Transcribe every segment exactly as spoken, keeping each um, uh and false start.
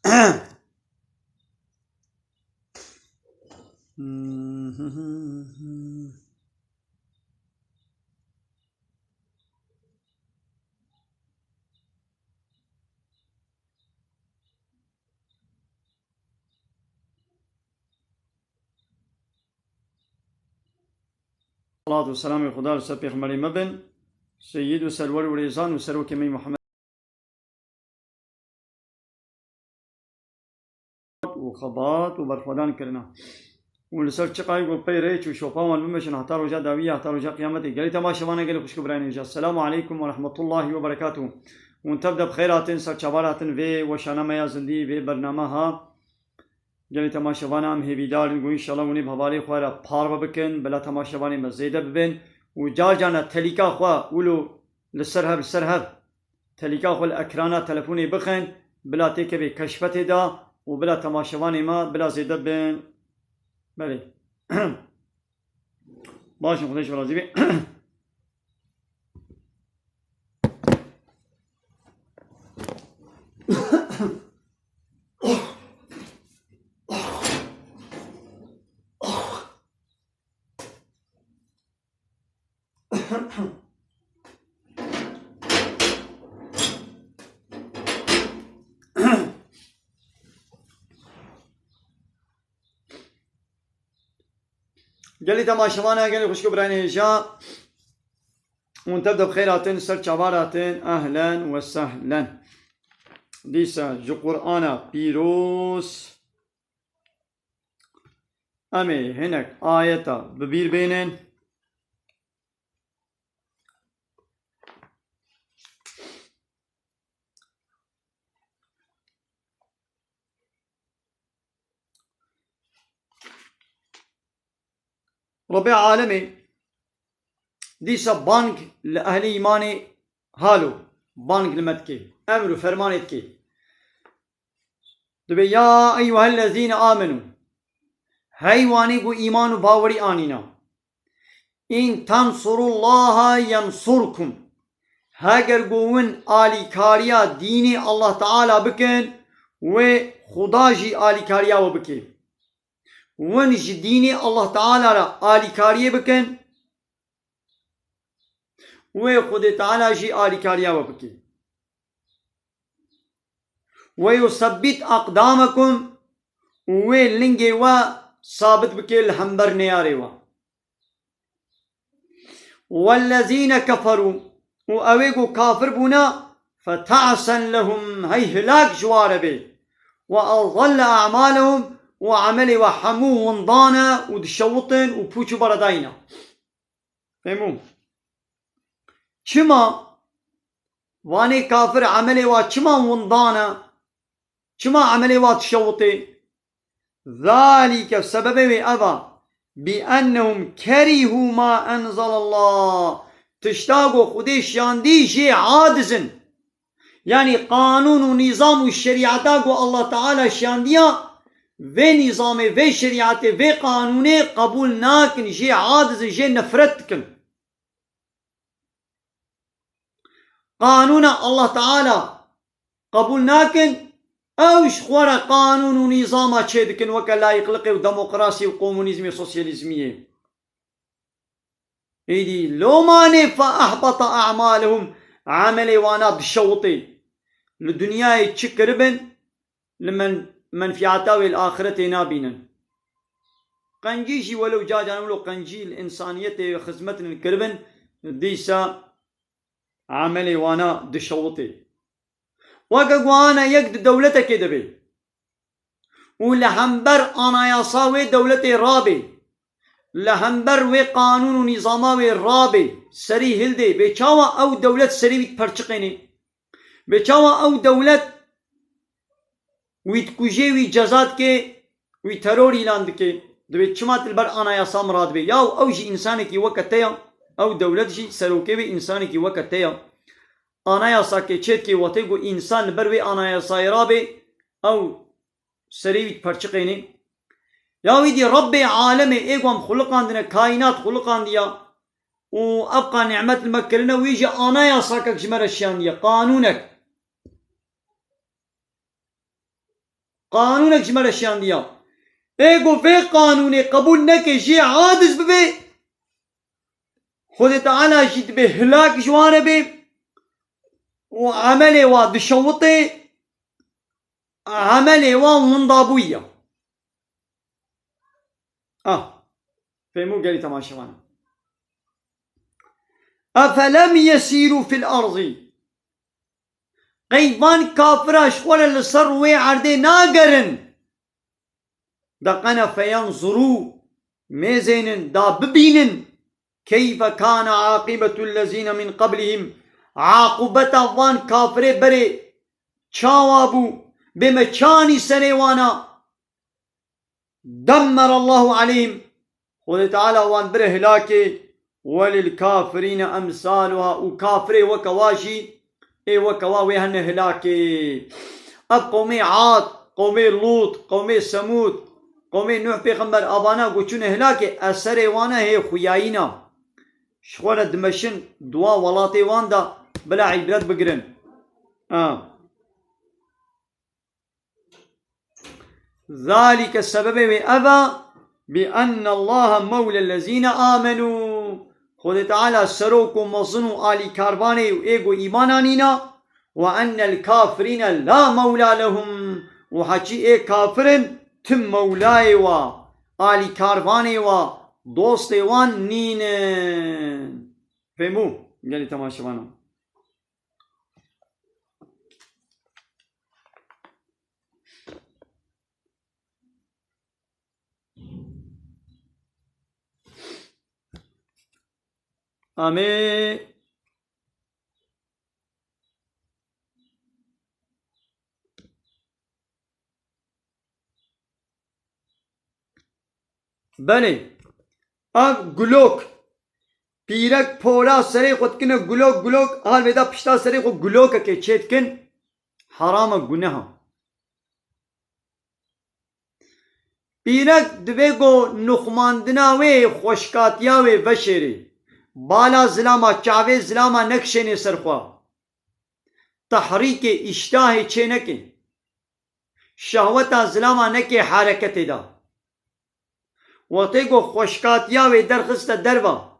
Salat û selamê Xuda li ser pêxemberê me bin, seyyid û serwer û rêzan û serokê me Muhammed û xebat û berxwedan kirina. Û li ser çiqayê ku pey rêç û şopa wan bimeşin heta roja dawiyê, heta roja qiyametê. Gelî temaşevana, gelî xwişk û birayên hêja. Selamu aleykum ve rahmetullahi ve berekatuhu. Hûn tev de bi xêr hatin, ser çavar hatin vê weşana me ya zindî, vê bername ha. Gelî temaşevana, em hêvîdar in ku înşallah hûn ê bi hevalê xwe re parve bikin, bila temaşevanê me zêde bibin û car carna telîka xwe wilo li ser hev, li ser hev, telîka xwe li ekrana telefonê bixin, bila têkevê keşfetê de û bila temaşevanê me bila zêde bin. Belê. Baş in, Xwedê ji we razî be. Gelî temaşevana, gelî xwişk û birayên hêja, hûn tev de bi xêr hatin, ser çavar hatin, ehlen ve sehlen. Dîsa ji Qur'ana pîroz em ê hinek ayeta bi bîr bênin. Rebê alemê dîsa bang li ehlê îmanê halo, bang li me dike, emr û fermanê dike. Dibê, ya eyyuhellezîne amenû, hey wanê ku îman û bawerî anîna. In tansurullaha yansurkum. Heger ku win alîkariya dînê Allah Teala bikin, wê Xuda jî alîkariya we bike. Win ji dînê Allah Teala re alîkariyê bikin, wê Xwedê Teala jî alîkariya we bike. Ve yusebbit aqdamakum, û wê lingê we sabit bike li hember neyarê we. Wellezîne keferû, û ewê ku kafir bûne, feta'sen lehum, hey hilak ji wa re bê. Ve edalle a'malehum, û emelê we hemû windane û dişewitin û pûç û beredayne. Fehmû? Çima vanê kafir emelê wa çima windane? Çima emelê wa dişewitê? Zalike, sebebê wê ev a, bi ennehum kerîhû ma enzelallah. Tişta ku Xwedê şiyandî jê aciz in. Yanî qanûn û nîzam û şerîeta ku Allah Teala şiyandiya, vê nîzamê, vê şerîetê, vê qanûnê qebûl nakin, jê aciz in, jê nefret dikin. Qanûna Allah Teala qebûl nakin, ew ji xwe re qanûn û nîzama çê dikin weke layîqliqê û demokrasî û komunîzmê, sosyalîzmiyê. Îdî lomanê fe ehbata a'malehum, emelê wana dişewitê. Li dinyayê çi kiribin, li men-, menfiyata wê li axiretê nabînin. Qencî jî welew ca can wilo qencî li însaniyetê xizmetinin kiribin, dîsa emelê wana dişewitê. Weke ku ana yek di dewletekê de bê û li hember anayasa wê dewletê rabê, li hember wê qanûn û nîzama wê rabê, serî hildê, bê çawa ew dewlet serî wî diperçiqênê? Bê çawa ew dewlet wî dikujê, wî ceza dike, wî teror îlan dike? Dibê çima tu li ber anayasa min radibê? Yaw ew jî însanekî weke te ya, ew dewlet jî serokê wê însanekî weke te ya. Anayasa ke çêdikê wextê ku însan li ber wê anayasayê rabê, ew serê wî diperçiqênê. Ya wî dî Rebbê alemê ê ku em xuliqandine, kaînat xuliqandiya û ev qa nîmet li me kirine, wî jî anayasakek ji me re şiyandiye, qanûnek. Qanûnek ji me re şiyandiya. Ê ku vê qanûnê qebûl neke, jê aciz bibe, Xwedê Teala jî dibê hilak ji wan re bê û emelê wa dişewitê, emelê wa windabûyî ye. Ah, fêmû gelî temaşevan. Efelem yesîrû fil erdî. Qey van kafira ji xwe re li ser wê erdê nagerin. Da qena feyenzurû, mêzênin, da bibînin. Keyfe kane aqîbetul lezîne min qeblihim. Aqûbeta van kafirê berê çawa bû? Bê me çanî serê wana. Demmerallahu aleyhim. Xwedê Teala wan bire hilakê. Welil kafirîne emsaluha. Û kafirê weke wa jî, ê weke wa wê hene hilakê. Ev qewmê Ad, qewmê Lût, qewmê Semûd, qewmê Nuh pêxember, avana ku çûne hilakê, eserê wana hê xuyayîna. Ji xwe re dimeşin dua welatê wan de bila îbret bigirin. Ha. Zalike, sebebê wê ev e, bi enne Allaha mewle lezîne amenû. Xwedê Teala serok û mezin û alîkarvanê û ê ku îman anîna, we ennel kafirîne la mewla lehum. Û heçî ê kafir in, tim mewlayê wa, alîkarvanê wa, dostê wan nînin. Fêmû, gelî temaşevanan. Amê. Belê. Ev gulok. Pîrek pora serê xwe dikine gulok, gulok, hal vêda pişta serê xwe gulokekê çêdikin. Heram e, guneha. Pîrek divê ku nuxmandina wê xweşkatiya wê veşêrê. Bala zilama, çavê zilama nekişênê ser xwe. Tehrîkê îştahê çê neke. Şehweta zilama neke hereketê de. Wextê ku xweşkatiya wê derxiste derva.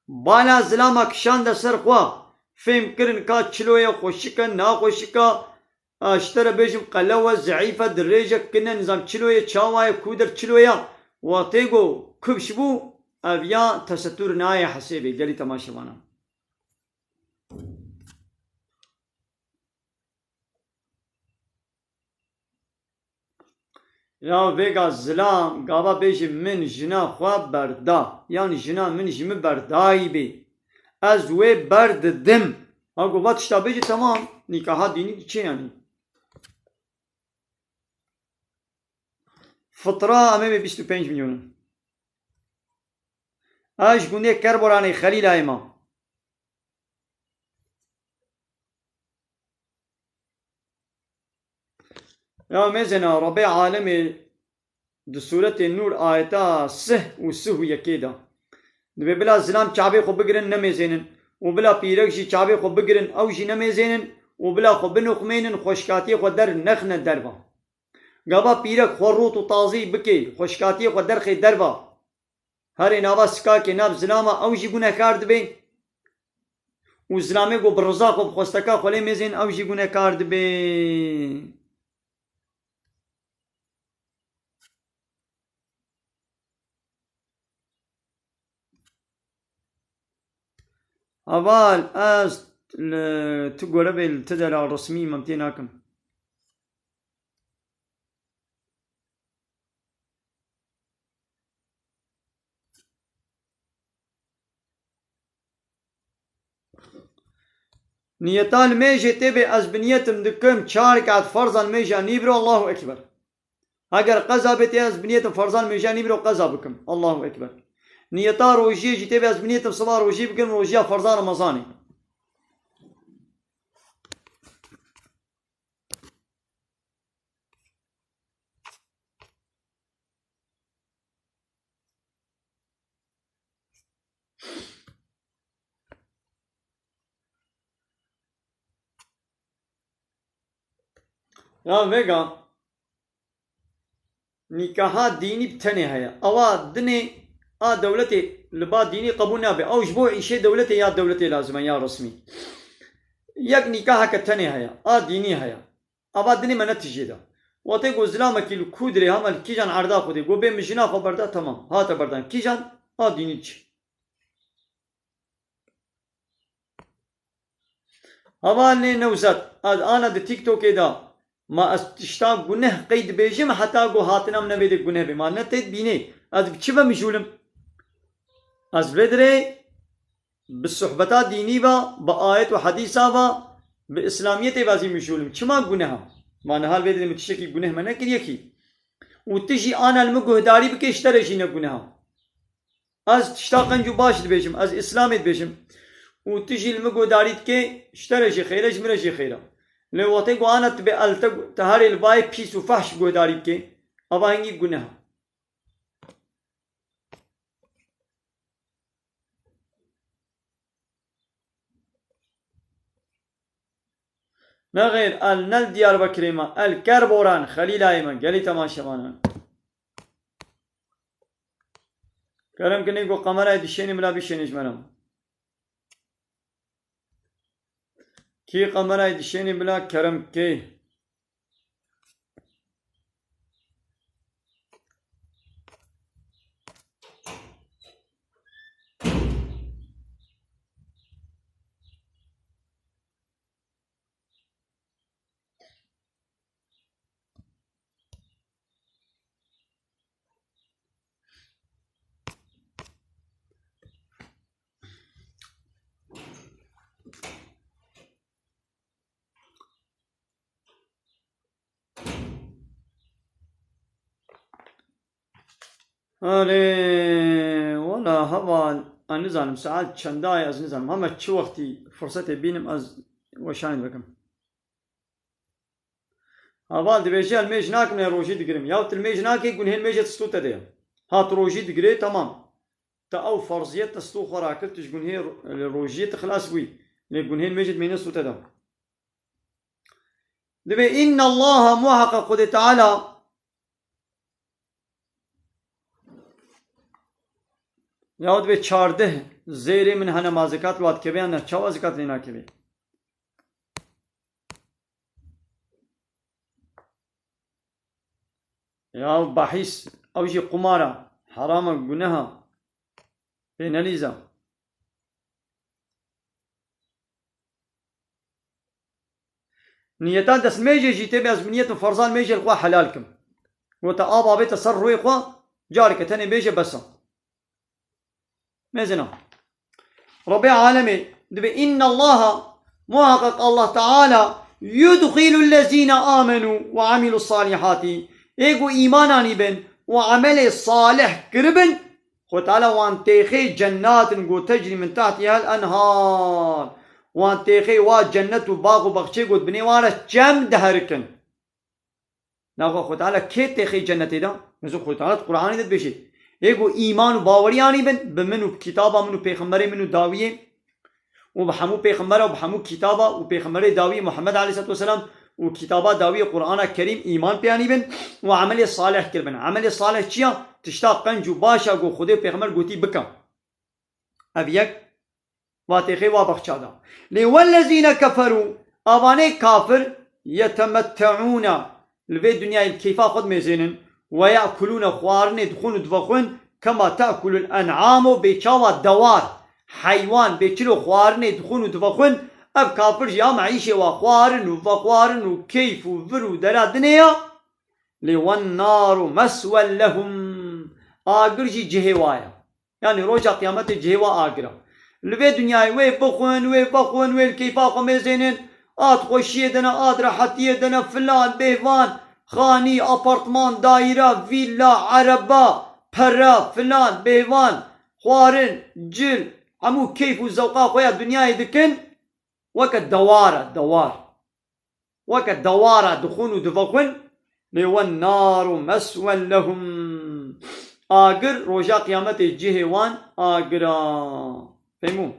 Bala zilama kişande ser xwe. Fêm kirin ka çilo ye, xweşik e, naxweşik e. A, ji te re bêjim qelew e, zeîf e, dirêj e, kin e, nizam çilo ye, çawa ye, ku der çilo ye. Wextê ku kifş bû, ev ya tesetûr nayê hesêbê, gelî temaşevana. Ya vêga zilam gava bêjî min jina xwe berda, yan jina min ji min berdayî bê. Ez wê berdidim. Ha, ku va tişta bêjî, temam. Nîkaha dînî çi yanî? Fitra em ê bê bîst û pênc milyon in. Ez ji gundê Kerboranê Xelîlayê me. Ya mêzena, Rebê alemê di sûretê Nûr ayeta sih û sih û yekê de. Dibê bila zilam çavê xwe bigirin, nemêzênin. Û bila pîrek jî çavê xwe bigirin, ew jî nemêzênin. Û bila xwe binuxmênin, xweşkatiyê xwe der nexne derva. Gava pîrek xwe rût û tazî bike, xweşkatiyê xwe derxê derva. Herê nava sikakê nav zilama, ew jî gunehkar dibe. Û zilamê ku bi riza xwe, bi xwesteka xwe lê mêzên, ew jî gunehkar dibe. Heval, ez li tu gorevê, li tu dela resmî me tê nakim. Niyeta nimêjê tê bê, ez bi niyetim dikim çar rekat ferza nimêja nîbiro, Allahu Ekber. Eger qeza bê tê, ez bi niyetim ferza nimêja nîbiro qeza bikim. Allahu Ekber. Niyeta rojiyê jî tê bê, ez bi niyetim siba rojî bikim, rojiya ferza Remezanê. Ya vêga nîkaha dînî bi tenê heye. Ewa dinê a dewletê li ba dînî qebûl nabe. Ew ji bo îşê dewletê ya dewletê lazim e ya resmî. Yek nîkaheke tenê heye. A dînî heye. Ava dinê me ne tijê de. Wextê ku zilamekî li ku dirê hema li kîjan erda xwe dê. Ku bê min jina xwe berda, temam. Hate berdan. Kîjan? A dînî diçe. Hevalê Newzat, ez ana di TikTokê de, ma ez tişta guneh qey dibêjim, heta ku hatina min nevê de guneh bê. Ma ne tê dibînê. Ez bi çi ve mijûl im? Ez vê dirê bi sohbeta dînî ve, bi ayet û hedîsa ve, bi îslamiyetê ve ez ê mijûl im. Çima guneh e? Ma niha li vê dirê min tiştekî guneh me nekiriye kî. Û tu jî ana li min guhdarî bikê, ji te re jî ne guneh e. Ez tişta qenc û baş dibêjim, ez Îslamê dibêjim. Û tu jî li min guhdarî dikê, ji te re jî xêr e, ji min re jî xêr e. Lê wextê ku ana tu bê el te, te herê li bayê pîs û fehş guhdarî bikê, ava hingî guneh e. Nexêr, el ne li Diyarbekirê me, el Kerboran, Xelîlayê me, gelî temaşevanan. Kerem kinê ku kamerayê dişênê bila bişênê ji me re. Kî kamerayê dişênê bila kerem kê. Erê, wela heval, ez nizanim saet çenda ye, ez nizanim. Hema çi wextî firsetê bînim, ez weşanê bikim. Heval dibêje, ez mêj nakim, lê rojî digirim. Yaw tu mêj nakê, gunhê mêjê tistû te de ye. Ha tu rojî digirê, temam. Te ew ferziyet tistû xwe rakir, tu ji gunhê ro-, li rojiyê tu xilas bûyî. Lê gunhê mêjê dimêne stû te de. Dibê, inna Allaha, muheqeq Xwedê Teala, ya dibê çardeh zêrê min hene, ma zekat wa dikeve yan ne? Çawa zekat lê nakevê? Ya bahîs, ew jî qumar e, heram e, guneh e. Pê nelîze. Niyeta destmêjê jî tê bê, ez bi niyetin ferzan mêjê li xwe helal kim. Gote, ava bête ser rûyê xwe, careke tenê bêje bes e. Mêzina. Rebê alemê dibê, inna Allaha, muheqeq Allah Teala, yudxilul lezîne amenu ve amilus salihati. Ê ku îman anîbin û emelê salih kiribin, Xwe Teala wan têxê cennatin ku tecrî min tehtihel enhar. Wan têxê wa cennet û bax û baxçê ku di binê wan re çem diherikin. Naxwe Xwe Teala kê têxê cennetê de? Mesela Xwe Teala di Qur'anê de dibêje, ê ku îman û bawerî anîbin bi min û bi kitaba min û pêxemberê min û dawiyê û bi hemû pêxembera û bi hemû kitaba û pêxemberê dawiyê Muhammed aleyhisselatu vesselam û kitaba dawiyê Qur'ana Kerîm îman pê anîbin û emelê salih kiribin. Emelê salih çi ya? Tişta qenc û baş a ku Xwedê û pêxember gotî bike. Ev yek, va têxê wa bexça da. Lê wellezîne keferû, avanê kafir, yetemetteûne, li vê dinyayê li keyfa xwe dimêzênin, ve ye'kulûne, xwarinê dixwin û divexwin, kema te'kulul en'amu, bê çawa dewar, heywan, bê çilo xwarinê dixwin û divexwin, ev kafir jî ya meîşê wa xwarin û vexwarin û keyf û vir û dera dinê ya, lê wen naru meswen lehum. Agir jî cihê wa ye. Yanî roja qiyametê cihê wa agir e. Li vê dinyayê wê bixwin, wê vexwin, wê li keyfa xwe mêzênin, a xweşiyê de ne, a rehetiyê de ne, filan, bêvan, xanî, apartman, daîre, vîlla, erebe, pere, filan, bêvan, xwarin, cil, hemû keyf û zewqa xwe ya dinyayê dikin, weke dewar e, dewar. Weke dewara dixwin û divexwin, lê wen naru meswen lehum. Agir roja qiyametê cihê wan agir a. Fehmû?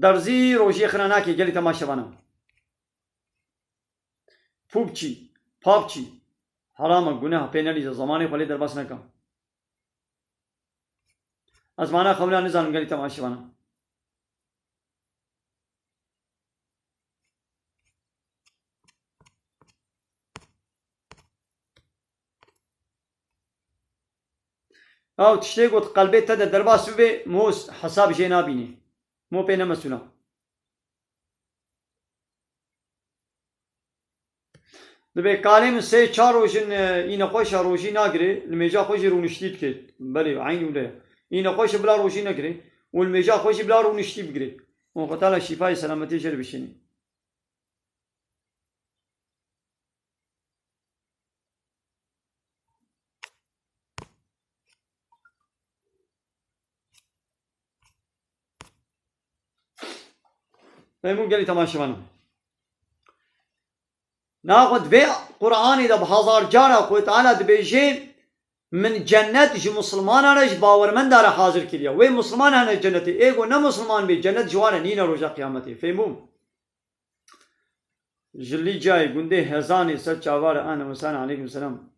Derzî rojiyê xira nake gelî temaşevana. PUBG, PUBG. Heram e, guneh e, pê nelîze, zemanê xwe lê derbas neke. Ez mana xewla nizanim gelî temaşevana. Ew tiştê got qelbê te de derbas bibe, mo hesab jê nabînî. Mo pê ne mesûl e. Dibê kalê min sê çar roj in, e, îne xweş e, rojî nagirê, li mêja xwe jî rûniştî dike. Belê, eynî wile ye. Îne xweş e bila rojî negirê û li mêja xwe jî bila rûniştî bigirê. Û Xwe Teala şîfayê selametê jê re bişênê. Memnûn gelî temaşevan. Naxwe di vê Qur'anê de bi hezar cara Xwedê Teala dibêje, min cennet ji misilmanan re, ji bawermendan re hazir kiriye. Wê misilman hene cennetê, ê ku ne misilman bê, cennet ji wan re nîne roja qiyametê. Fêhm bû? Ji Lîcayê gundê Hezanê ser çava re, ahlen we sahlen, aleykum selam.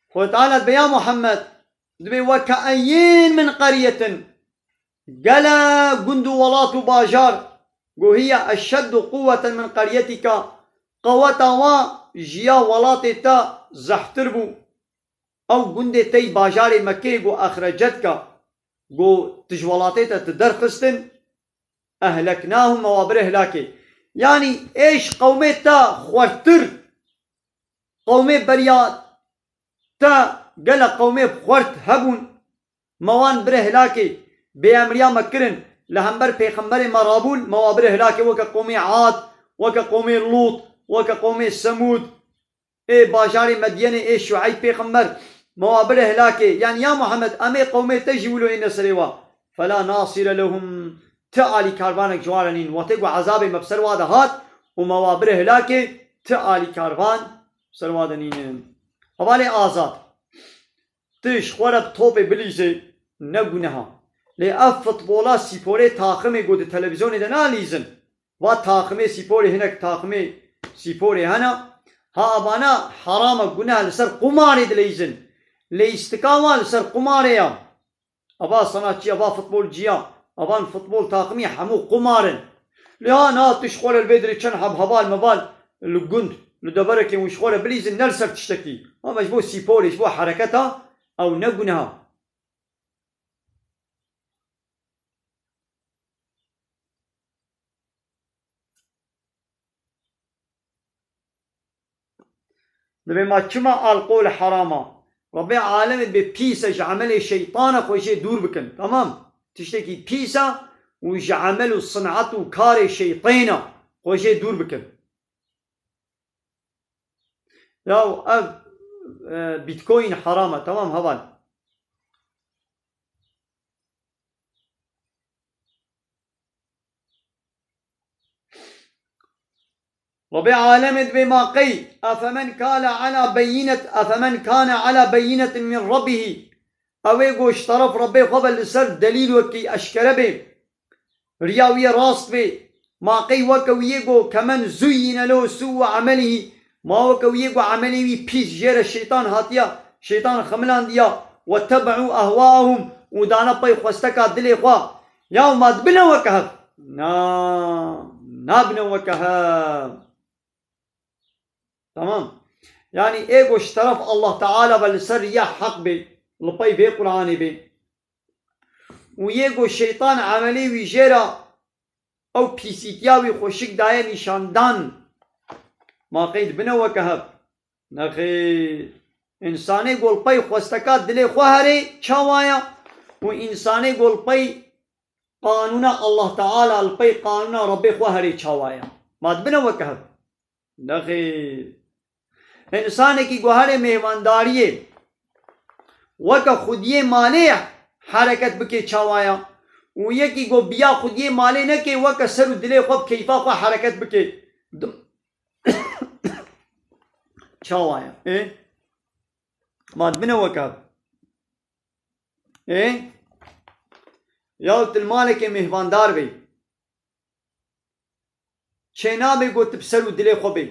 Xwedê Teala dibê ya Muhammed, dibê, "Ve ke'eyyîn min qeryetin", gele gund û welat û bajar, go hiye eşeddu quwweten min qeryetika, qeweta wa ji ya welatê te zehtir bû. Ew gundê te yî bajarê Mekkeyê go exrecetka, go tu ji welatê te tu derxistin, ehleknahum, me wa bir hilakê. Yanî ê ji qewmê te xwerttir, qewmê beriya te gele qewmê xwert hebûn, me wan bir hilakê, bêemriya me kirin, li hember pêxemberê me rabûn, me wa bir hilakê weke qewmê Ad, weke qewmê Lût, weke qewmê Semûd. Ê bajarê Medyenê, ê Şueyb pêxember, me wa bire hilakê. Yanî ya Muhammed, em ê qewmê te jî wilo êne serê wa. Fela nasire lehum, ti alîkarvanek ji wan re nîn. Wextê ku ezabê me bi ser wa de hat û me wa bire hilakê, ti alîkarvan ser wa de nînin. Hevalê azad, ti ji xwe re bi topê bilîzê, ne guneha. Lê ev futbola, sîporê, taximê ku di televîzyonê de nalîzin. Va taximê sîporê, hinek taximê sîporê hene. Ha, evana heram e, guneh, li ser qumarê dileyîzin. Leyîstika wan li ser qumarê ya. Eva sanatçî, eva futbolcî ya. Evan futbol taximî hemû qumar in. Lê ha niha tu ji xwe re li vê dirê çend heb heval meval li gund, li deverekê hûn ji xwe re bilîzin, ne li ser tiştekî. Ama ji bo sîporê, ji bo hereketa, ew ne guneh e. Dibê ma çima alkol heram e? Rebê alemê dibê pîs e, ji emelê şeytan e, xwe jê dûr bikin. Tamam? Tiştekî pîs e û ji emel û sin'et û karê şeytên e, xwe jê dûr bikin. Ya ev, e, Bitcoin heram e, tamam heval. Rebê alemê dibê ma qey, efemen kâne ala beyinet, efemen kâne ala beyinetin min Rabbihî. Ew ê go ji teref Rebê xwe ve li ser delîl wekî eşkere bê. Riya wî yê rast bê. Ma qey weke wî yê go kemen zuyyine lehu sû'u emelihî. Ma weke wî yê go emelê wî pîs jê re şeytan hatiya, şeytan xemilandiya. Ve tebe'û ehwaahum, û dane pey xwesteka dilê xwe. Ya ma dibine weke hev? Na, nabine weke hev. Tamam. Yanî ê go ji teref Allah Teala ve li ser riya heq bê, li pey vê Qur'anê bê. Û yê go şeytan emelê wî jê re ew pîsîtiya wî xweşik daye nîşandan. Ma qey dibine weke hev? Nexêr. Însanê go li pey xwesteka dilê xwe herê çawa ye? Û însanê go li pey qanûna Allah Teala, li pey qanûna Rebê xwe herê çawa ye? Ma dibine weke hev? Nexêr. Însanekî guherê mêvandariyê weke xwediyê malê hereket bike çawa ya? Û yekî go biya xwediyê malê neke, weke ser û dilê xwe bi keyfa xwe hereket bike. Dim-, çawa ya? Ê? Ma dibine weke. Ê? Yaw tu li malekê mêhvandar bê. Çênabe got tu bi ser û dilê xwe bê.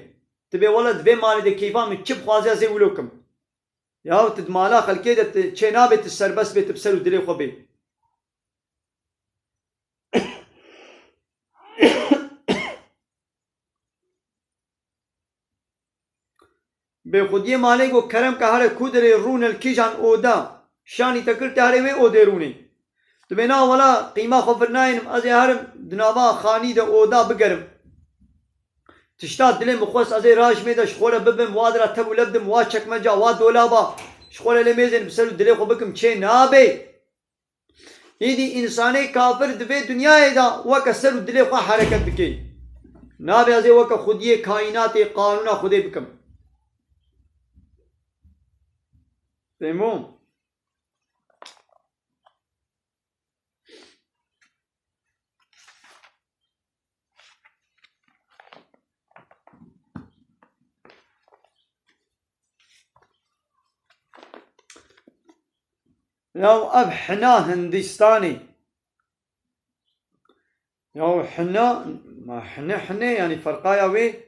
Tu bê wele di vê malê de keyfa min çi bixwaze ez ê wilo kim. Yaw tu di mala xelkê de tu çênabe tu serbest bê tu bi ser û dilê xwe bê. Bêxudiyê malê got kerem ke here ku dirê rûne li kîjan oda. Şanî te kir te herê wê odê rûnê. Tu bê na wela qîma xwe vir nayênim ez ê herim di nava xanî de oda bigerim. Tişta dilê min xwest ez ê rajmê de ji xwe re bibim wa dira tev û lev dim wa çekmeca wa dolaba ji xwe re lê mêzên bi ser û dilê xwe bikim çê nabê. Îdî însanê kafir di vê dinyayê de weke ser û dilê xwe hereket dike. Nabe ez ê weke xwediyê kaînatê qanûna Xwedê bikim. Fehmo? Ya ev hina Hindistanê. Ya hina, ma hine hine, yanî ferqaya wê.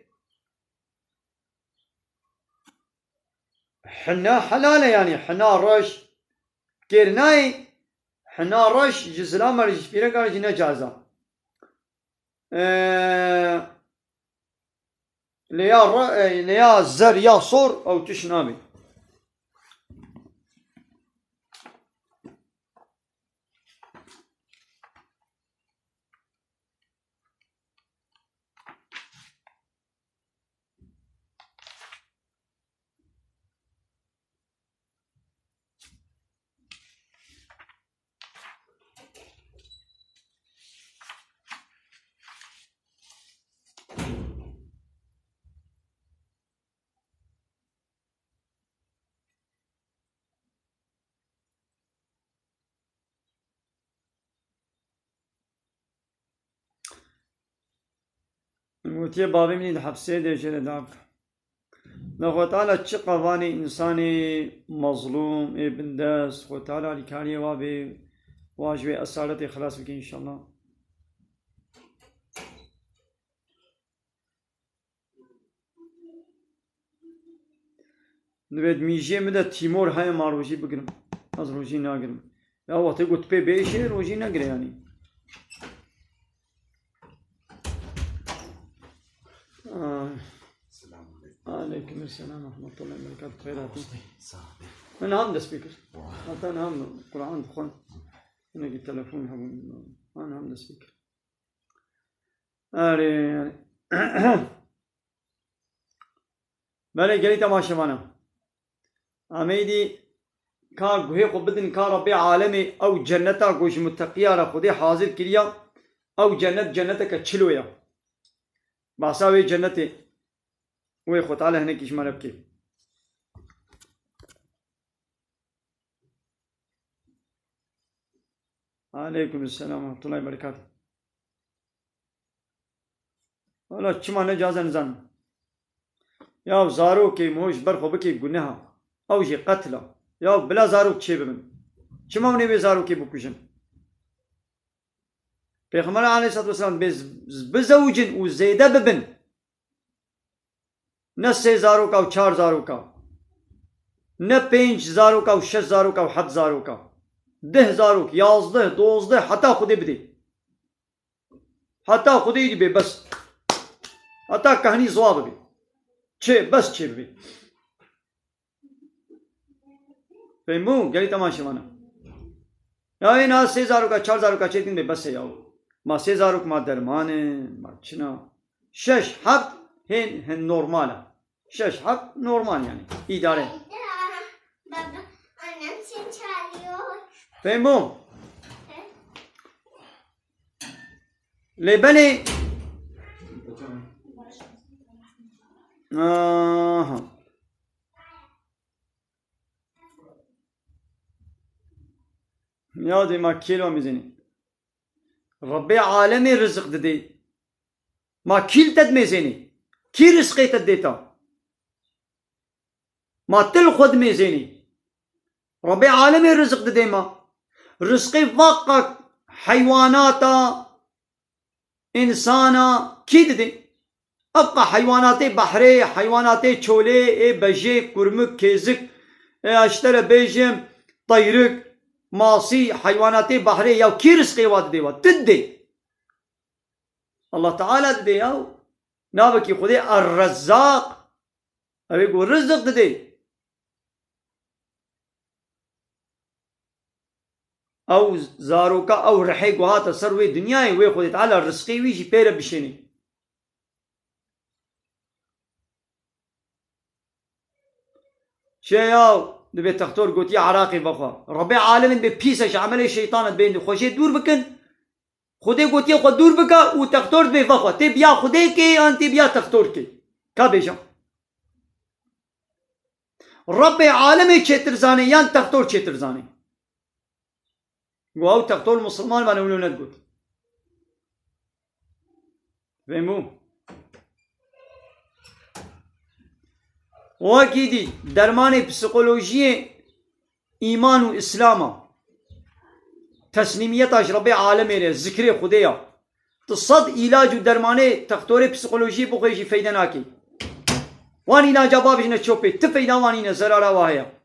Hina helal e, yanî hina reş kêr nayê. Hina reş ji zilama re jî, ji pîreka re jî ne caiz e. Ee, lê ya re-, e, lê ya zer ya sor ew tişt nabê. Gotiye bavê min ê di hepsê de jê re dab. Na Xwe Teala çi qevanê însanê mezlûm ê bindest, Xwe Teala alîkariyê wa bê, wa ji wê esaretê xilas bike înşallah. Divê di mîjiyê min de tîmor heye ma rojî bigirim. Ez rojî nagirim. Ya wextê ku tu pê bêşê rojî negire yanî. Ay. Selamun aleyküm. Aleyküm selam ve rahmetullahi ve berekatuhu. Xeyr hatin. Sağ ol. Min ham dest pê kir. Wah. Heta niha min Quran dixwend. Hinekî telefon hebûn. An ham dest pê kir. Erê. Belê gelî temaşevana. Em êdî ka guhê xwe bidin ka Rebbê alemê ew cenneta ku ji muteqiya re Xwedê hazir kiriya, ew cennet cenneteke çilo ye. Basa wê cennetê wê Xwe Teala hinekî ji me re bike. Aleyküm selam ve rahmetullahi ve berekatuhu. Wala çima ne caze nizanim. Ya zarokê mo ji ber xwe bike guneha. Ew jî qetla. Ya bila zarok çê bibin. Çima hûn ê vê zarokê bikujin? Pêxember aleyhissalatu vesselam bê z-, z-, bizewicin û zêde bibin. Ne sê zaroka û çar zaroka. Ne pênc zaroka û şeş zaroka û heft zaroka. Deh zarok, yazdeh, dozdeh, heta Xwedê bidê. Heta Xwedê dibê bes. Heta kehnî ziwa bibê. Çê, bes çê bibê. Fehmû? Gelî temaşevana. Ya ê na sê zaroka, çar zaroka çêkin bê bes e ya. Ma sê zarok ma derman e, ma çina. Şeş, heft hên, hên normal e. Şeş, heft normal yani. İdare. Baba, annem seni çağırıyor. Fehmû? Lê belê. Aha. Ya dê ma kêl wa mêzênê. Rebbê alemê rizik didê. Ma kî li te dimêzênê? Kî rizqê te didê ta? Ma tu li xwe dimêzênî. Rebbê alemê rizik didê ma. Rizqê vaqa heywanata, însana kî didê? Ebqa heywanatê behrê, heywanatê çolê, ê bejê, kurmik, kêzik, ê ez ji te re bêjim, teyrik, masî, heywanatê behrê, ya kî rizqê wa didê wa? Tu didê. Allah Teala didê ya. Navekî Xwedê Er-Rezzaq. Ew ê ku rizq didê. Ew zaroka, ew rihê ku hate ser wê dinyayê, wê Xwedê Teala rizqê wî jî pê re bişênê. Çi ya, dibê textor gotiye Iraqê vexwe. Rebê alemên dibê pîs e, ji emelê şeytan e, dibê xwe jê dûr bikin. Xwedê gotiye xwe dûr bike û textor dibê vexwe. Tê biya Xwedê kê yan tê biya textor kê? Ka bêje. Rebê alemê çêtir zanê yan textor çêtir zanê? Go ew textor musulman vane wilo nedgot. Fehmû? Wekî dî dermanê psîkolojiyê îman û îslam a. Teslîmiyeta ji Rebê alemê re, zikrê Xwedê ya. Tu sed îlac û dermanê textorê psîkolojiyê bixwê jî feyde nake. Wan îlaca bavêjine çopê, ti feyda wan nîne, zerara wa heye.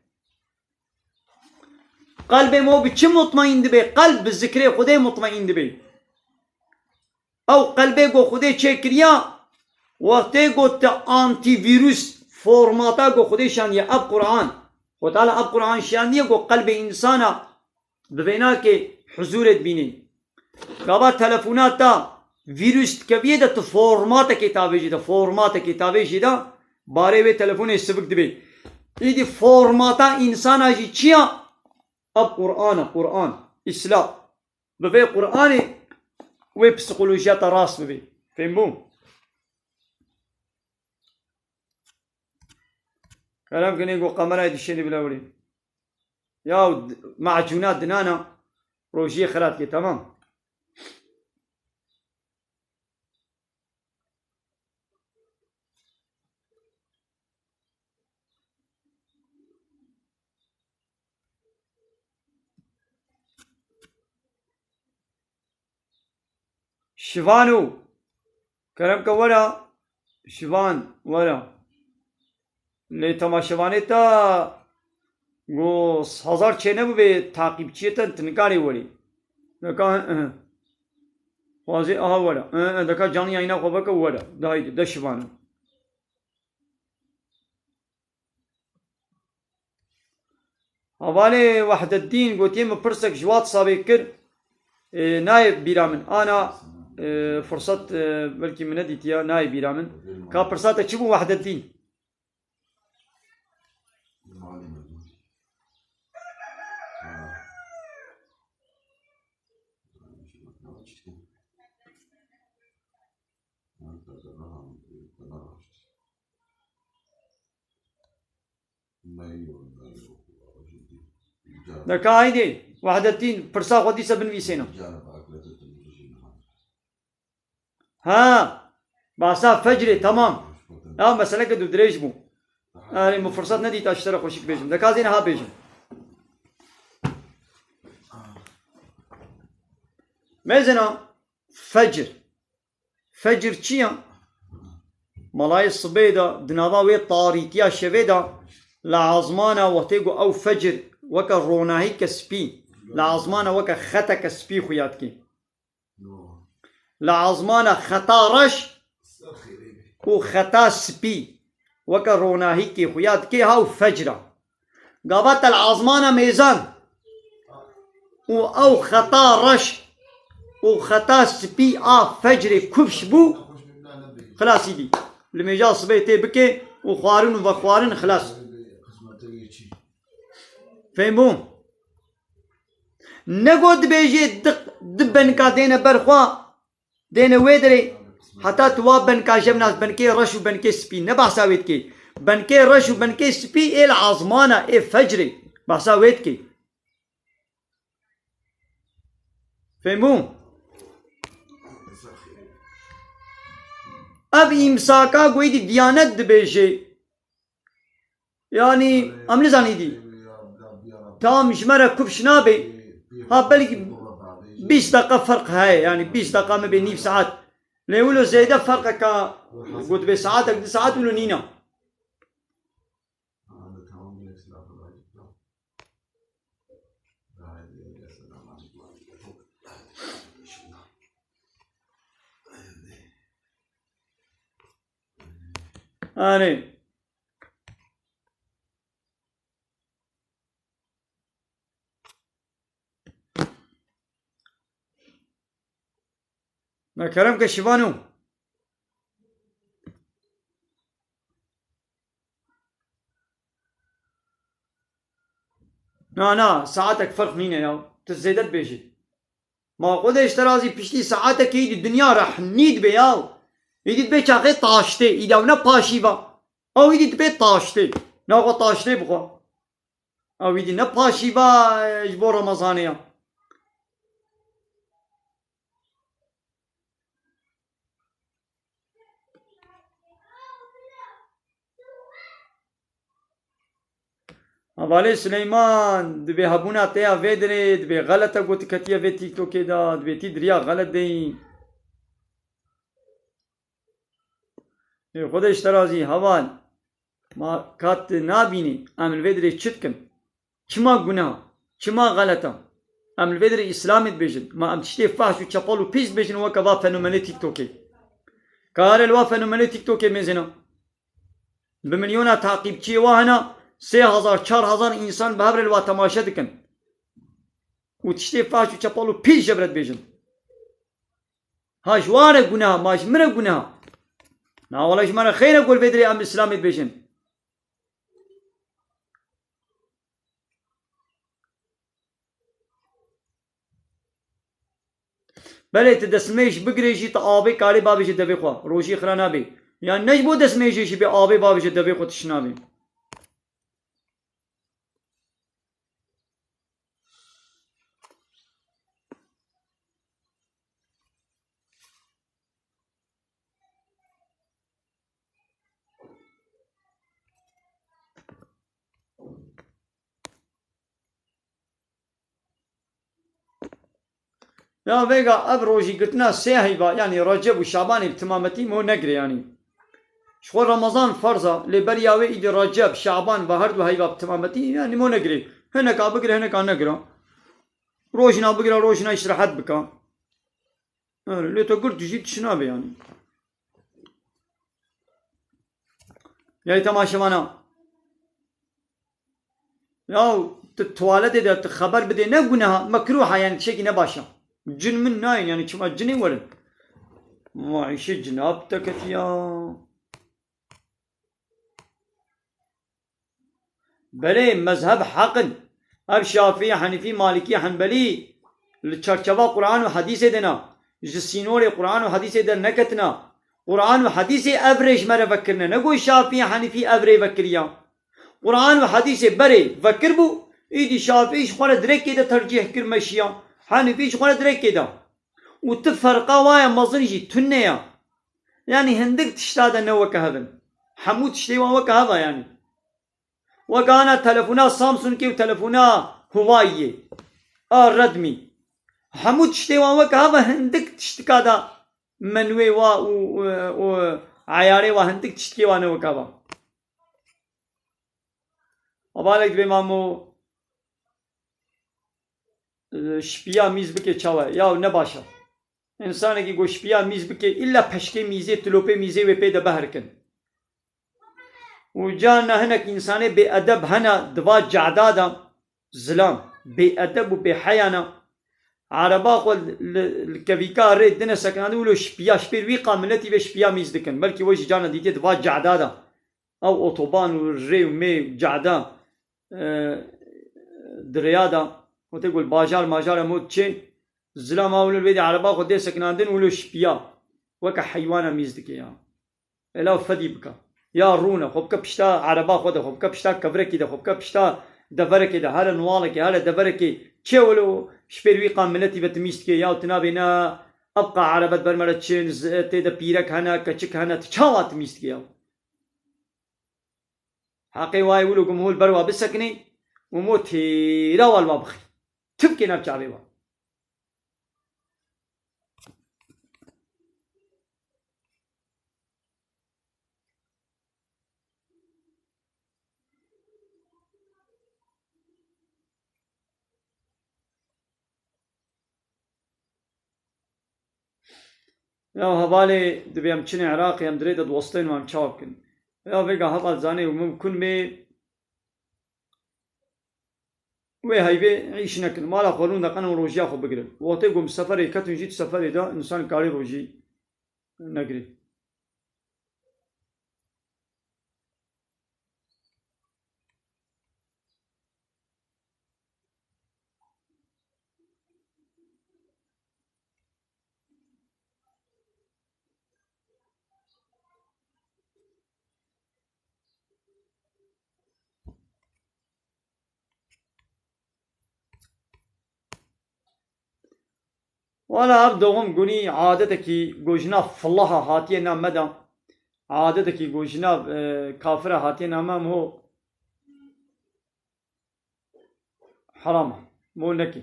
Qelbê me bi çi mutmaîn dibe? Qelb bi zikrê Xwedê mutmaîn dibe. Ew qelbê ku Xwedê çêkiriya, wextê ku tu antîvîrus formata ku Xwedê şandiye, ev Quran. Xwedê Teala ev Quran şandiye ku qelbê însana bi vênakê huzûrê dibînî. Gava telefona te vîrus dikeviyê de tu formatekê tavê jî de, formatekê tavê jî de barê wê telefonê sivik dibê. Îdî formata însana jî çi ya? Ev Quran e, Quran, Îslam. Bi vê Quranê wê psîkolojiya te rast bibê. Fêm bû? Kerem kinê ku kamerayê dişênî bila wirî. Ya d-, macûna dinana rojiyê xira dikê, tamam. Şivano. Kerem ke wera. Şivan, wera. Lê temaşevanê te go hezar çêne bibê taqîbçiyê te, tu nikarê werî. Deka, eh, eh. Xwazê aha wera. Eh, eh, deka canlı yayına xwe veke wera. De haydi, de şivano. Hevalê Wehdeddîn gotiye min pirsek ji WhatsAppê kir, e, nayê bîra min. Ana, e, firsat, e, belkî min nedîtiya, nayê bîra min. Ka pirsa te çi bû Wehdeddîn? Deka haydê, Wehdettîn, pirsa xwe dîse binivîsêne. Ha, bahsa fecrê, tamam. Ya, meseleke du dirêj bû. Erê, min firsat nedîta ji te re xweşik bêjim. Deka zê niha bêjim. Mêzina fecr. Fecr çi ya? Malayê sibê de, di nava wê tarîtiya şevê de, li azmana wextê ku ew fecr weke ronahîke spî, li azmana weke xeteke spî xuya dikê. Li azmana xeta reş û xeta spî weke ronahîkê xuya dikê, ha ew fecr a. Gava te li azmana mêzan û ew xeta reş û xeta spî a fecrê kufş bû, xilasî bî. Li mêja sibê tê bike û xwarin û vexwarin xilas. Fêm bû? Ne got dibêjê di, di benka dêne ber xwe, dêne wê derê, heta tu wa benka jevnas, benkê reş û benkê spî, ne behsa wê dikê. Benkê reş û benkê spî ê li azmana, ê fecrê. Behsa wê dikê. Fêm bû? Ev îmsaka goyî dî Diyanet dibêje. Yanî, em nizanî dî. Tam ji me re kufş nabe. Ha, belkî Bîst deqa ferq heye, yani bîst deqa me bê nîv saet. Lê wilo zêde ferqeka, got bê saetek, di saet wilo nîna. Anê. Na kerem ke şivano. Na, na, saetek ferq nîne ya. Tu zêde dibêjî. Ma Xwedê ji te razî, piştî saetekê îdî dinya rehnî dibe ya. Îdî dibe çaxê taştê, îdî ew ne paşîva. Ew îdî dibe taştê. Na xwe taştê bixwe. Ew îdî ne paşîva, e, ji bo Remezanê ya. Hevalê Sileyman, dibê hebûna te ya vê dirê, dibê xelete ku tu ketiye vê TikTokê de, dibê tî diriya xelet deyî. Ê Xwedê ji te razî, heval. Ma ka tu nabînî, em li vê dirê çi dikin? Çima guneha? Çima xeleta? Em li vê dirê Îslamê dibêjin. Ma em tiştê fahş û çepal û pîs dibêjin weke va fenomenê TikTokê. Ka here li va fenomenê TikTokê mêzêna. Bi milyona taqîbçiyê wa hene, sê hezar, çar hezar însan bi hev re li wa temaşe dikin. Û tiştê fahş û çepal û pîs ji vir re dibêjin. Ha ji wan re guneha, ma ji min re guneha. Na wela ji me re xeyr e ku li vê dirê em Îslamê dibêjin. Belê tu destmêj bigirê jî tu avê karê bavêje devê xwe. Rojî xira nabê. Yan ne ji bo destmêjê jî bê avê bavêje devê xwe tişt nabê. Ya vêga ev rojîgirtina sê heyva, yanî Receb û Şabanê bi timametî mo negirê yanî. Ji xwe Remezan ferz e, lê beriya wê îdî Receb, Şaban ve her du heyva bi timametî, yanî mo negirê. Hineka bigire, hineka negire. Rojina bigire, rojina îstirahet bike. Öyle, lê to girt jî tişt nabe yanî. Yayê temaşevana. Ya tu tuwaletê de tu xeber bidê ne guneha, mekruha yanî tiştekî ne baş e. Cin min nayên yanî çima cinê werin. Vay, îşê cina bi te ketiya. Belê, mezheb heq in. Ev Şafî, Henîfî, Malîkî, Henbelî li çarçeva Quran û Hedîsê de ne. Ji sînorê Quran û Hedîsê de neketina. Quran û Hedîsê ev rê ji me re vekirine. Negot Şafî, Henîfî ev rê vekiriya. Quran û Hedîsê berê vekiribû, îdî Şafî ji xwe re direkê de tercîh kir meşiya. Henîfî ji xwe re direkê de. Û tu ferqa wa ya mezin jî tune ya. Yanî hindik tişta de ne weke hev in. Hemû tiştê wan weke hev a yanî. Weke ana telefona Samsungê û telefona Huaweiê. A Redmi. Hemû tiştê wan weke hev a, hindik tiştika de menûê wa û, û, û eyarê wa hindik tiştikê wa ne weke hev a. Hevalek dibê mamo, e, şipiya mîz bike çawa? Yaw ne baş e. Însanekî ku şipiya mîz bike, îlla peşkê mîzê, tilopê mîzê wê pê de beherikin. Û carna hinek însanê bêedeb hene di va cehda de, zilam, bêedeb û bêheya ne. Ereba xwe li, li, li kevîka rê dine sekinandin, wilo şipiya, ji pêr wî qa miletî vê şipiya mîz dikin. Belkî we jî carna dîtiye di va cehda de. Ew otoban û rê û mê û cehda, e, di rêya de, û tê ku li bajar majar em û diçê, zilam a wilo li vê de ereba xwe dê sekinandin, wilo şipiya weke heywana mîz dike ya. Ela fedî bike. Ya rûne, xwe bike pişta ereba xwe de, xwe bike pişta kevrekî de, xwe bike pişta deverekê de, here nuwalekê, here deverekê. Çê wilo ji pêr wî qa miletî ve timîz dike, ya tu nabê ne, ev qa erebe di ber me re çin, z-, tê de pîrek hene, keçik hene, tu çawa timîz dike ya? Heqê wayê wilo gumhol ber wa bisekinê û mo têra wa li wa bixî. Tivkê nav çavê wa. Ya hevalê, dibê em çinê Iraqê, em dirê de diwestên wan çawa bikin? Ya vêga heval zanê û mimkun bê wê heyvê îş nekin. Mala xwe rûn de qenin rojiya xwe bigirin. Wextê ku em seferê ketin jî, tu seferê de însan karê rojî negirê. Wala ev doğum günî adetekî ku jina filaha hatiye na me de, adetekî ku jina, e, kafira hatiye na me, mo heram e. Mo nekê.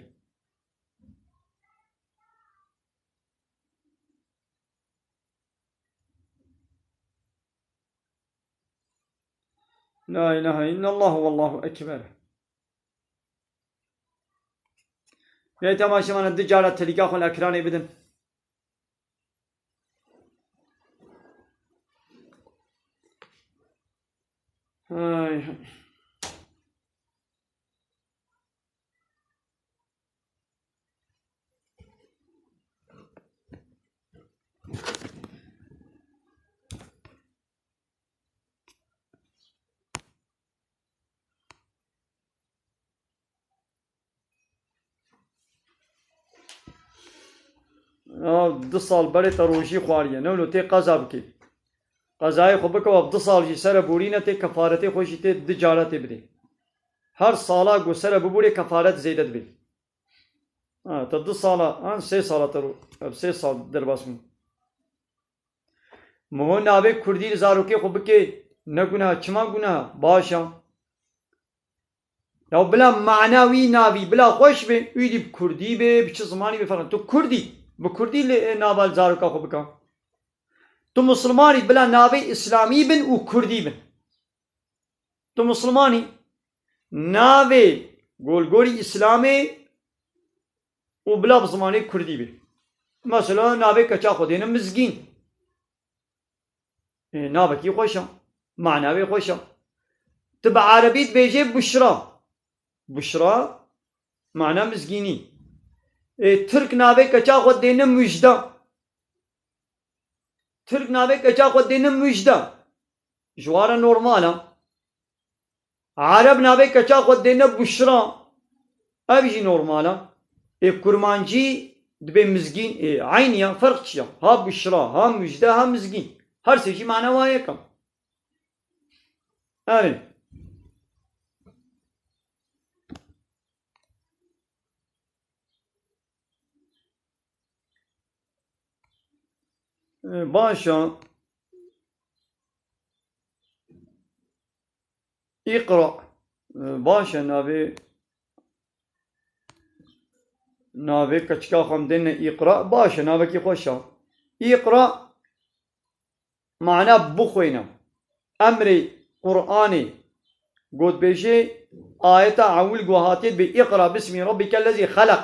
La ilahe illallah, wallahu ekber. Yê temaşevanan, du cara telîka xwe li ekranê bidin. Hay hay. Ya, du sal berê te rojî xwariye. Ne wilo tê qeza bikê. Qezayê xwe bike, wa bi du sal jî sere borîne tê, kefaretê xwe jî tê du cara tê bidê. Her sala ku sere biborê kefaret zêde dibe. Ha, te du sala, an sê sala te ro-, ev sê sal derbas bû. Miho navê kurdî li zarokê xwe bikê, ne guneha, çima guneha? Baş e. Ya bila mana wî navî, bila xweş be, wî dî bi kurdî be, bi çi zimanî be falan. Tu kurdî, bi kurdî li, e, nava li zaroka xwe bike. Tu misilmanî, bila navê îslamî bin û kurdî bin. Tu misilmanî, navê golgorî îslamê û bila bi zimanê kurdî bê. Mesela navê keça xwe dêne Mizgîn. Ê, navekî xweş e. Mana wê xweş e. Tu bi erebî dibêjê Buşra. Buşra mana mizgînî. Ê, Tirk navê keça xwe dêne Mujda. Tirk navê keça xwe dêne Mujda. Ji wan re normal e. Ereb navê keça xwe dêne Buşra. Ev jî normal e. Ê kurmancî dibê mizgîn, ê eynî ya, ferq çi ya? Ha Buşra, ha Mujde, ha mizgîn. Her sê jî mana wa yek e. Erê. Ee, baş e. Îqra. Ee, baş e, navê, navê keçika xwe em dêne Îqra. Baş e, navekî xweş e. Îqra. Mana bixwîne. Emrê Qur'anê got bêjê, ayeta ewil ku hatiye dibê, "Iqra bismi rabbikellezî xeleq."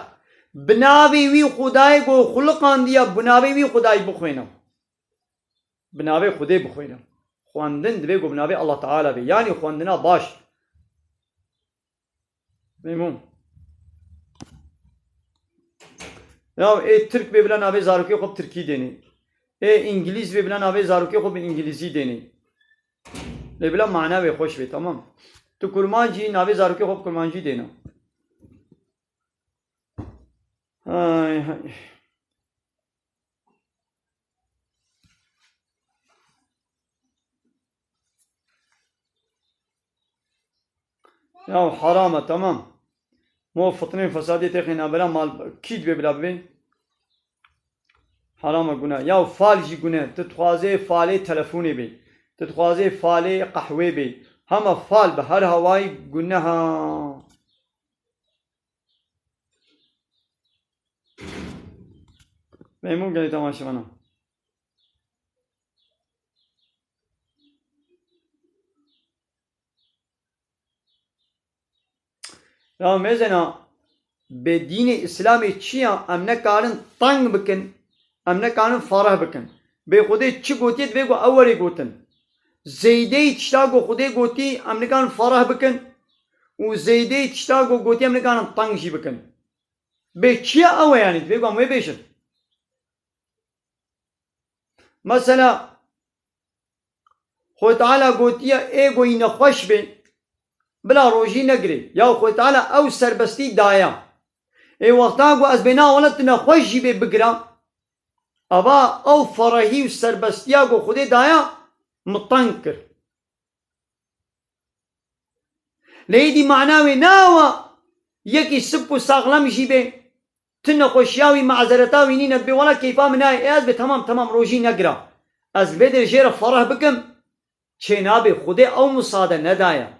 Bi navê wî Xwedayê ku xuliqandiye, bi navê wî Xwedayê bixwîne. Bi navê Xwedê bixwîne. Xwendin divê ku bi navê Allah Teala bê. Yanî xwendina baş. Memnun. Ya ê Tirk bê bila navê zarokê xwe bi Tirkî dênê. Ê Îngilîz bê bila navê zarokê xwe bi Îngilîzî dênê. Lê bila mana wê xweş bê, tamam. Tu Kurmancî, navê zarokê xwe bi Kurmancî dêne. Hay hay. Ya heram e, tamam. Mo fitnê fesadê têxê navbera mal kî dibê bila bibê? Heram e, gune. Ya fal jî gune. Tu dixwazê falê telefonê bê. Tu dixwazê falê qehwê bê. Hema fal bi her hawayî gune ha. Memnun gelî temaşevana. Ya mêzena, bê dînê Îslamê çi ya, em nekarin teng bikin. em nikarin fereh bikin. Bê Xwedê çi gotiye divê ku ew were gotin. Zêdeyî tişta ku Xwedê gotî em nikarin fereh bikin û zêdeyî tişta ku gotî em nikarin teng jî bikin. Bê çi ye ew e, yanî divê ku em wê bêjin. Mesela, Xwedê Teala gotiye, ê ku yî nexweş bê, bila rojî negirê. Ya Xwedê Teala ew serbestî daye. Ê wexta ku ez bêna wele tu nexweş jî bê bigira, eva ew ferehî û serbestiya ku Xwedê daye, min teng kir. Lê êdî mana wê nawa yekî sip û saxlem jî bê, tu nexweşiya wî, mazereta wî nîne, dibê wela keyfa min nayê, ê ez bê temam, temam, rojî negira. Ez li vê derê jê re fereh bikim, çê nabê, Xwedê ew musade nedaye.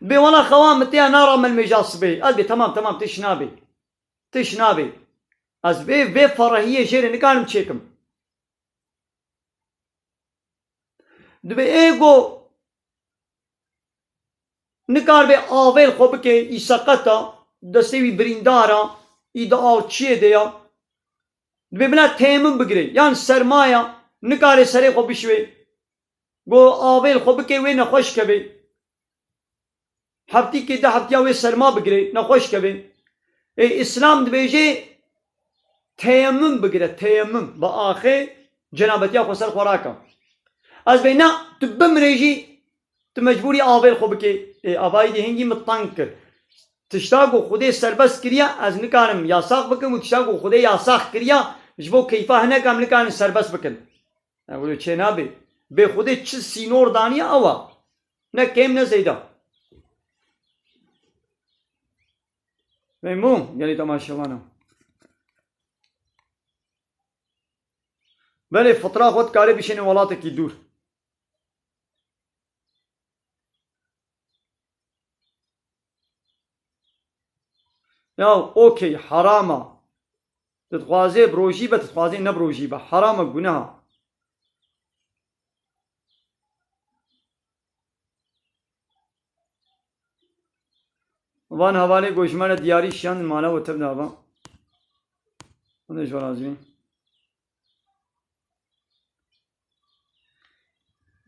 Dibê wela xewa min tê ya nara me nimêja sibê, ez bê temam, temam, tiş nabê. Tiş nabê. Ez vê, vê ferehiyê jê re nikarim çêkim. Dibê ê ku nikaribe avê li xwe bike, î seqet a, destê wî birîndar a, î di alçiyê de ya. Dibê bila teyemum bigire, yan serma ya, nikare serê xwe bişiwê. Ku avê li xwe bike, wê nexweş keve. Heftîkê du heftiya wê serma bigire, nexweş keve. Ê, Îslam dibêje teyemum bigire, teyemum. Bi axê cenabetiya xwe ser xwe rake. Ez bê na, tu bimrê jî, tu mecbûrî avê li xwe bikê. Ê, avayî dî hingî min teng kir. Tişta ku Xwedê serbest kiriye, ez nikarim yasax bikim û tişta ku Xwedê yasax kiriye, ji bo keyfa hineka em nikarin serbest bikin. E, wilo çê nabê. Bê Xwedê çi sînor daniye ew a. Ne kêm ne zeyda. Memnûn gelî temaşevana. Belê fitra xwe dikarê bişêne welatekî dûr. Ya, okey, heram e. Tu dixwazê bi rojî be, tu dixwazê ne bi rojî be. Heram e, guneh e. Van hevalê ku ji me re diyarî şiyan mala we tev nava. Hûn ê ji we razî bin.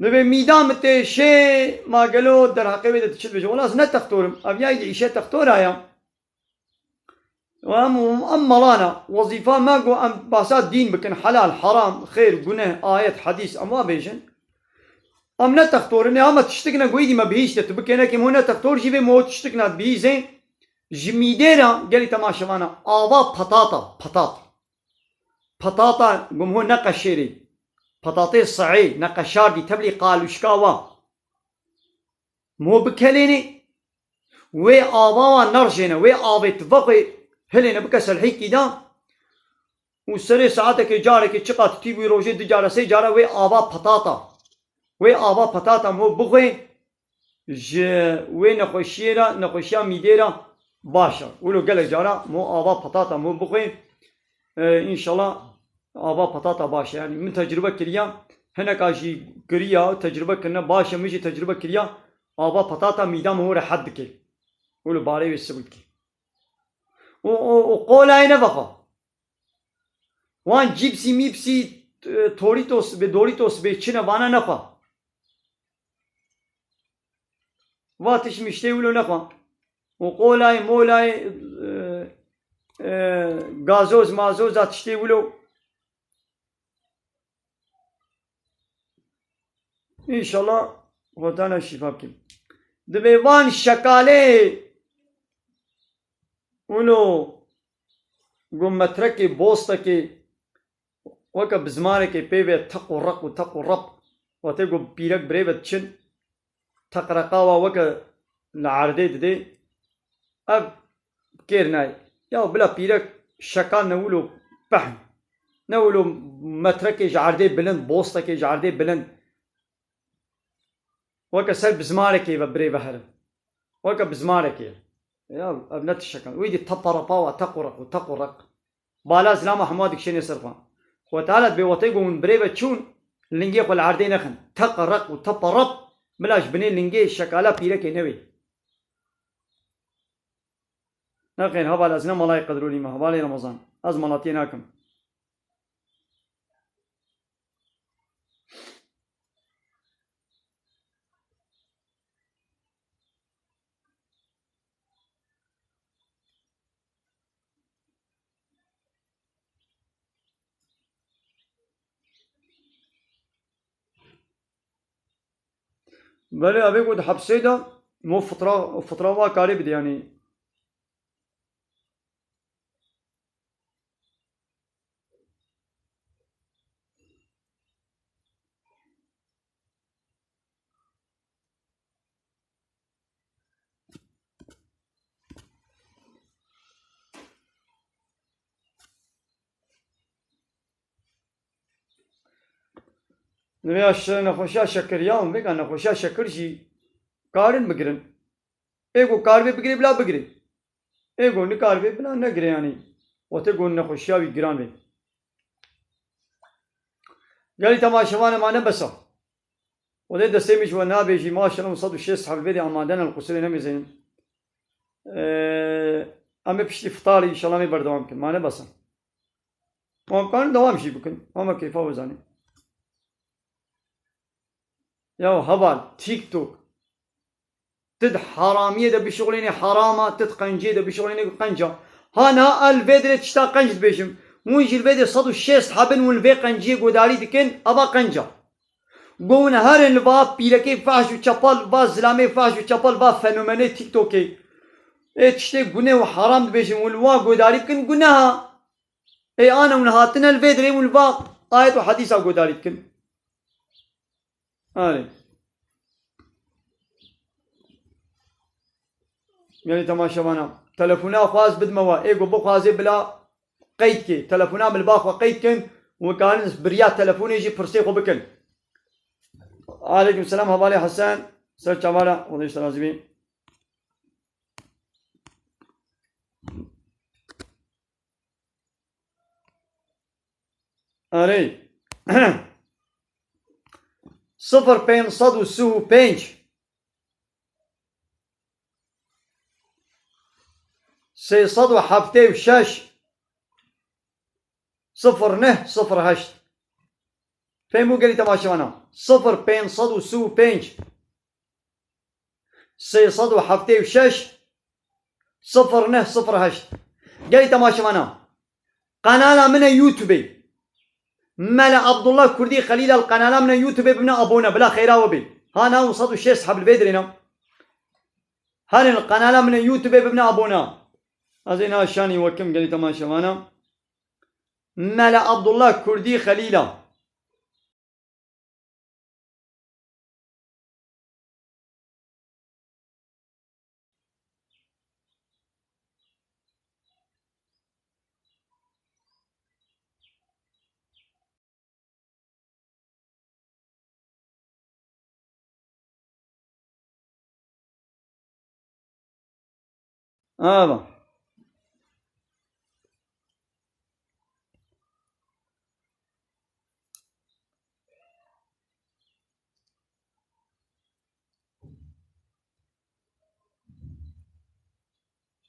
Divê mîda min tê şê, ma gelo derheqê wê de tu çi dibêje? Wela ez ne textor im. Ev yayî li îşe textora ya. Em, em malana, wezîfa me ku em bahsa dîn bikin, helal, heram, xêr, guneh, ayet, hedîs, em wa bêjin. Em ne textor in, ê ama tiştik ne goyî dî me bihîşte, tu bikêne kêm ho ne textor jî bê, mo tiştik ne bihîzê. Ji mîdê re gelî temaşevana, ava petata, petat. Petata gum ho neqeşêrê. Petatê sehê, neqeşar dî, tevlî qalûşka wa. Mo bikelênê, wê ava wa nerjêne, wê avê tu vexwê hilêne bike selhîkî de û serê saetekê carekê çiqa tu tî bûyî rojê du care sê care wê ava petata. Wê ava petata mo bixwê ji wê nexweşiyê re, nexweşiya mîdê re baş e. Wilo gelek cara mo ava petata mo bixwê, e, înşallah ava petata baş e. Yanî min tecrube kiriya, hineka jî kiriya, tecrube kirine baş e, min jî tecrube kiriya, ava petata mîda min ho rehet dike. Wilo barê wê sibik dike. Û, û, û qolayê nevexa. Wan cîpsî mîpsî, e, Toritos bê, Doritos bê, çi ne vana nexwe. Va tişt miştê wilo nexwe. Û qolayê molayê, e, e, gazoz mazoza tiştê wilo. Înşallah Xwedana şîfa bikim. Divê van şekalê wilo gu metrekê bostekê weke bizmarekê pê ve teq û req û teq û req. Wextê ku pîrek birê ve diçin, teqreqa wa weke li erdê didê. Ev kêr nayê. Ya bila pîrek şeka ne wilo pehn. Ne wilo metrekê ji erdê bilind, bostekê ji erdê bilind. Weke ser bizmarekê ve birê ve herin. Weke bizmarekê. Ya ev ne tiştekan. Wî dî teperepa wa teq û req û teq û req. Bala zilama hema dikişênê ser xwe. Xwe Teala dibê wextê ku hûn birê ve çûn, lingê xwe li erdê nexin. Teq req û teperep, bila ji binê lingê şekala pîrekê newê. Nexêr, heval ez ne malayê Qedrolî me, hevalê Remezan. Ez malatiyê nakim. Belê, evê ku di hepsê de mo fitra, fitra wa karê bide, yanî. Nivê ya şe-, nexweşiya şekir ya hûn vêga nexweşiya şekir jî karin bigirin. Ê ku karibê bigirê bila bigirê. Ê ku nikaribê bila negirê yanî. Wextê ku nexweşiya wî giran bê. Gelî temaşevanê ma ne bes a. Xwedê destê min ji we nabêjî, maşallah, sed û şêst heb li vê de amade ne, li qusirê nemêzênin. Ee, em ê piştî fitarê înşallah em ê berdewam bikin. Ma ne bes a. Wan karin dewam jî bikin. Ama keyfa we zanî. Ya heval, TikTok. Ti di haramiyê de bişuxulênê herama, ti di qenciyê de bişuxulênê qenca. Ha niha ez li vê dirê tişta qenc dibêjim. Hûn jî li vê dirê sed û şêst hebin hûn li vê qenciyê godarî dikin, eva qenca. Go hûn herin li va pîrekê fahş û çepal, va zilamê fahş û çepal, va fenomenê TikTokê. Ê tiştê gune û heram dibêjin, hûn li wa godarî bikin, guneha. Ê ana hûn hatine li vê dirê hûn li va ayet û hedîsa godarî dikin. Erê. Gelî temaşevana. Telefona xwe ez bidime we. Ê ku bixwazê bila qeyd kê. Telefona min li ba xwe qeyd kin. Hûn karin bi riya telefonê jî pirsê xwe bikin. Aleykum selam hevalê Hesen. Ser çavara. Xwedê ji te razî bî. Erê. Sifir pênc sed û sî û pênc, sê sed û heftê û şeş, sifir neh sifir heşt. Fêm bû gelî temaşevana. Sifir pênc sed û sî û pênc, sê sed û heftê û şeş, sifir neh sifir heşt. Gelî temaşevana. Qenala min e YouTube. Mele Abdullah Kurdî Xelîla li qenala min e YouTube bibine abone. Bila xeyra we bê. Ha niha hûn sed û şêst heb li vê dirê ne. Herin li qenala min e YouTube bibine abone. Ez ê niha şanî we kim gelî temaşevana. Mele Abdullah Kurdî Xelîla. Ava.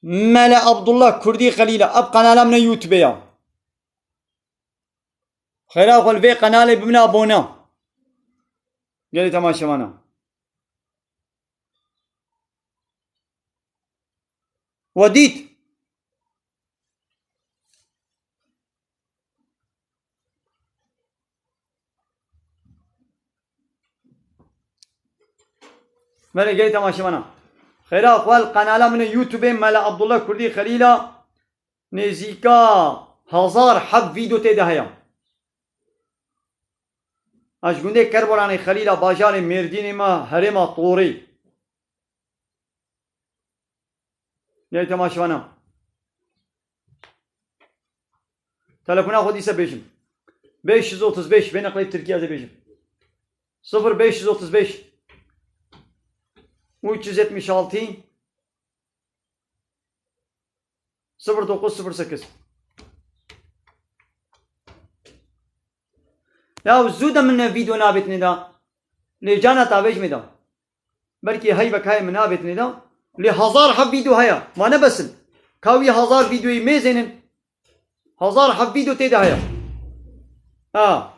Mele Abdullah Kurdî Xelîla, ev qenala min e YouTube ya. Xêra xwe li vê qenalê bibine abone. Gelê temaşevana. We dît. Belê gelê temaşevana. Xêra xwe li qenala min e YouTube Mele Abdullah Kurdî Xelîla. Nêzîka hezar heb vîdyo tê de heye. Ez ji gundê Kerboranê Xelîla bajarê Mêrdînê me herêma Torê. Gelê temaşevana. Telefona xwe dîse bêjim. Beş yüz otuz beş, vê neqlê Tirkiye ez ê bêjim. Sıfır beş yüz otuz beş, üç yüz yetmiş altı, sıfır dokuz sıfır sekiz. Ya zû de min ne vîdeo nabêtinê da. Lê cana tavêj me da. Belkî heyvek heye min nabêtinê da. Lê hezar heb vîdeo heye. Ma ne besin. Ka wî hazar vîdyoyî mêzênin. Hazar heft vîdyo tê de heye. Ha.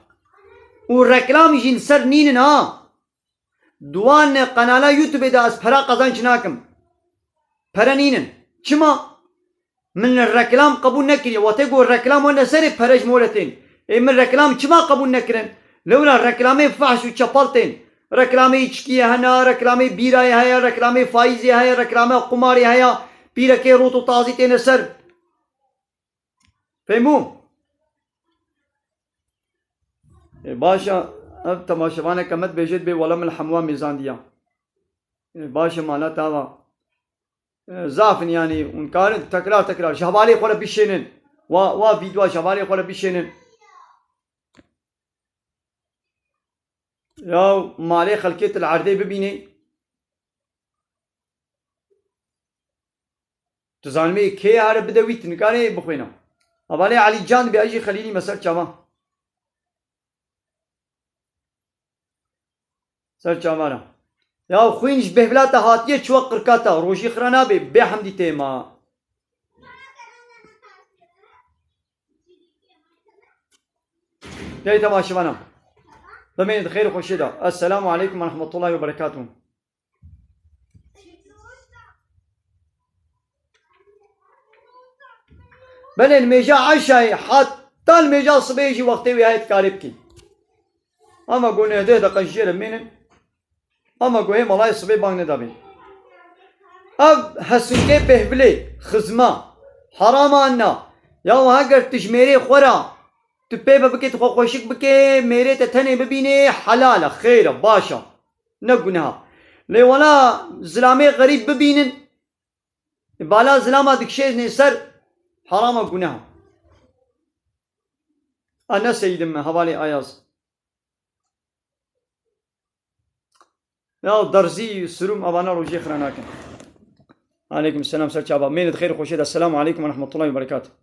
Û reklam jî li ser nînin ha. Di wan qenala YouTube de ez pere qezenc nakim. Pere nînin. Çima? Min reklam qebûl nekiriye. Wextê ku reklam wene serê pere ji min re tên. Ê min reklam çima qebûl nekirin? Lewra reklamê fahş û çepal tên. Reklamê îçkiyê hene, reklamê bîrayê heye, reklamê faîzê heye, reklamê qumarê heye. Pîrekê rût û tazî têne ser. Fehmû? Ê, baş e, ev temaşevaneke me dibêje dibê wela min li hemû wan mêzandiya. Ê, baş e, mala tava. Ê, zaf in yanî, hûn karin tekrar tekrar ji hevalê xwe re bişênin. Wa, wa vîdyoa ji hevalê xwe re bişênin. Ya malê xelkê tu li erdê bibînî. Tu zanî kê here bide wî, tu nikarê bixwîne. Hevalê Elî Can dibê, ez jî Xelîlî me ser çava. Ser çava re. Ya xwîn ji bêhvila te hatiye, çiwa qirka te, rojî xira nabe, bê hemdî tê ma. Gel temaşevana. Bimêne di xêr û xweşê de. Esselamu aleykum ve rahmetullahi ve berekatuhu. Belê, nimêja eşayê heta nimêja sibê jî wextê wê heye dikarê bikî. Ama go neh deh deqe ji jê re bimênin. Ama go hê malayê sibê bang nedabin. Ev hesinkê bêhvilê, xizma, herama anna. Ya heger tu ji mêrê xwe re tu pê ve bikê, tu xwe xweşik bikê, mêrê te tenê bibînê, helal e, xêr e, baş e. Ne guneha. Lê wela zilamê xerîb bibînin, bala zilama dikişêjnê ser, herama guneha. A ne seyîdim me, hevalê Ayaz. Ya derzî, sirûm, evana rojê xira nakin. Aleykum selam, ser çava. Mêne di xêr û xweşê de. Selamu aleykum ve rahmetullahi ve berekatuhu.